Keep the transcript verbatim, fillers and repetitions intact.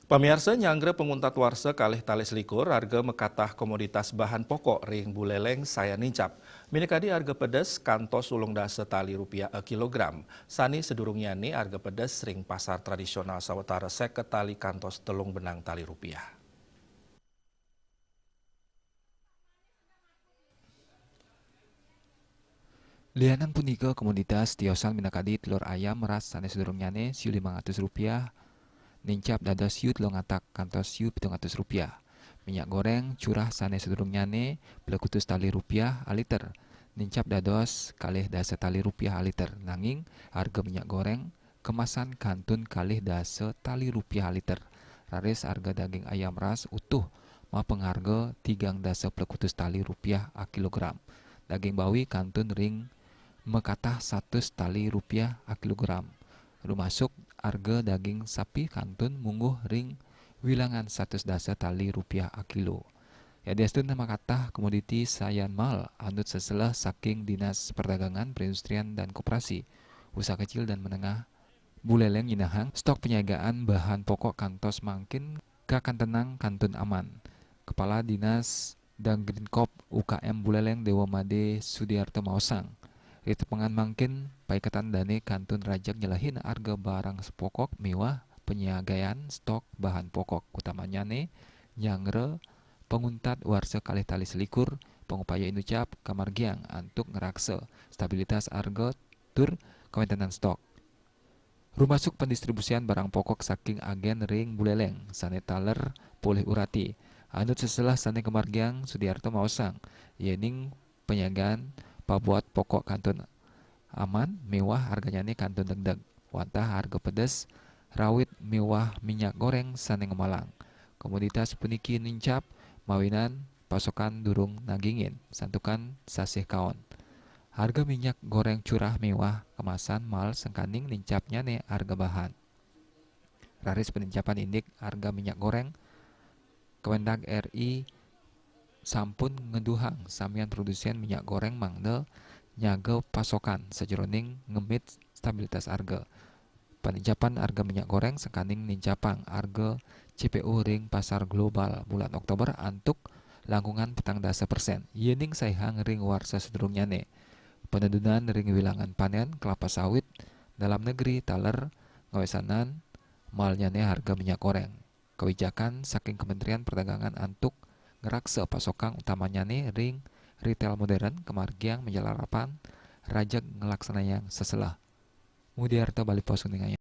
Pamiarsa, nyanggra panguntat warsa kalih tali selikur, arga makatah komoditas bahan pokok ring Buleleng sayan nincap. Minakadi arga pedes kantos ulung dasa tali rupiah a kilogram. Sane sadurungnyane arga pedes ring pasar tradisional sawatara seket tali kantos telung benang tali rupiah. Lianan punika, komoditas tiosan minakadi telur ayam ras sane sadurungnyane siu limang atus rupiah, nincap dados siu telung atak kantos siu pitung atus rupiah. Minyak goreng curah sane sadurungnyane plekutus tali rupiah aliter, nincap dados kalih dasa tali rupiah aliter, nanging arga minyak goreng kemasan kantun kalih dasa tali rupiah aliter. Raris arga daging ayam ras utuh mapangarga tigang dasa plekutus tali rupiah a kilogram. Daging bawi kantun ring makatah satus tali rupiah a kilogram. Rumasuk arga daging sapi kantun mungguh ring wilangan satus dasa tali rupiah a kilo. Yadiastun makatah komoditi sayan mal anut seselah saking Dinas Perdagangan, Perindustrian, dan Koperasi, Usaha Kecil dan Menengah Buleleng nyinahang stok penyagaan bahan pokok kantos mangkin kakantenang kantun aman. Kepala Dinas Dagrinkop U K M Buleleng Dewa Made Sudiarto maosang, ri tepengan mangkin paiketan dane kantun rajeg nyelehin arga barang pokok miwah penyagaan stok bahan pokok, utamanyane nyanggra panguntat warsa kalih tali selikur, pangupaya inucap kamargiang antuk ngraksa stabilitas arga tur kawentenan stok. Rumasuk pendistribusian barang pokok saking agen ring Buleleng sane taler polih urati. Anut seselah sane kamargiang, Sudiarto maosang, yening penyagaan pabuat pokok kantun aman miwah arganyane kantun degdeg. Wantah arga pedes, rawit miwah minyak goreng sane ngemalang. Komoditas puniki nincap mawinan pasokan durung nagingin, santukan sasih kaon. Harga minyak goreng curah miwah kemasan mal sangkaning nincapnyane harga bahan. Raris panincapan indik harga minyak goreng, Kemendag R I sampun ngeduhang samian produsen minyak goreng mangda nyaga pasokan sajeroning ngemit stabilitas harga. Panincapan arga minyak goreng sangkaning nincapang arga C P O ring pasar global bulan Oktober antuk langkungan petang dasa persen, yening saihang ring warsa sadurungnyane. Panedunan ring wilangan panen kelapa sawit dalam negeri taler ngawesanang malnyane harga minyak goreng. Kawijakan saking Kementerian Perdagangan antuk ngraksa pasokan utamanyane ring retail modern kamargiang malarapan rajeg nglaksanayang seselah. Mudiarta Bali Post nguningayang.